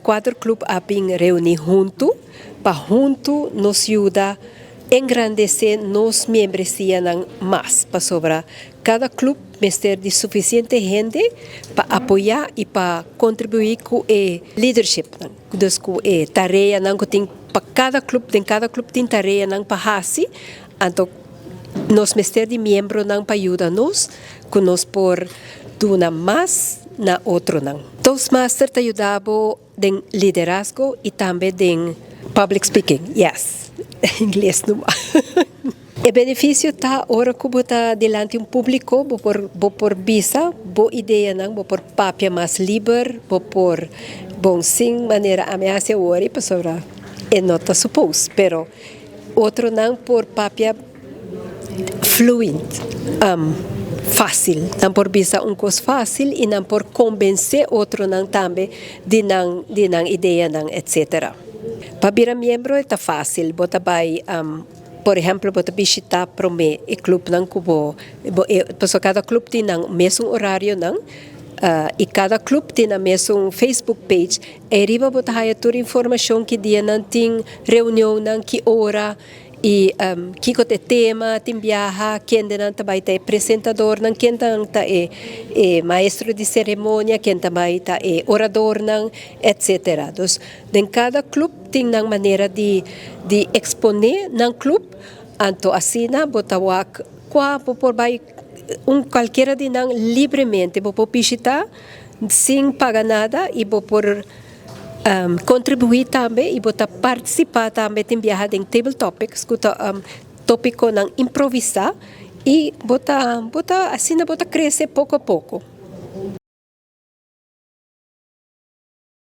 Kuater klup a bin reuní huntu pa huntu nos yuda engrandesé nos miembresianan mas, pasobra kada klup mester di sufisiente hende pa apoyá i pa kontribuí ku e leadershipnan, dus ku e tareanan ku tin pa kada klup, den kada klup tin tareanan pa hasi, anto nos mester di miembronan pa yuda nos ku nos por duna mas na otronan. Toastmaster ta yuda bo den liderazgo i tambe den public speaking, yes, ingles numa. E benefisio ta ora ku bo ta dilanti un públiko bo por bo por bisa bo ideanan, bo por papia mas liber, bo por, bon sin manera ami a hasi awor ei pasobra e no ta supos, pero otronan por papia fluent, fácil. Nan por bisa un kos fácil i nan por konbensé otronan tambe di nan di nan ideanan etcetera. Pa bira miembro e ta fácil, bo ta bai por ehèmpel bo ta bishitá promé e klupnan ku bo bo e pasobra kada klup tin nan mesun orarionan i kada klup tin nan mesun Facebook page. Ei riba bo ta haya tur informashon ki dia nan tin reunionnan, ki ora. I kiko ta e tema tin biaha, kendenan ta bai ta e presentadornan, kendenan ta e e maestro di seremonia, ken ta bai ta e oradornan, etcetera. Dus den kada club tin nan manera di di eksponé nan club, anto asina bo ta wak kua bo por bai un kualkiera di nan libremente bo por bishita sin paga nada i bo por Kontribuí tambe i bo ta partisipá tambe tin biaha den table topics ku ta tópikonan improvisá i bo ta bo ta asina bo ta krese poko a poko.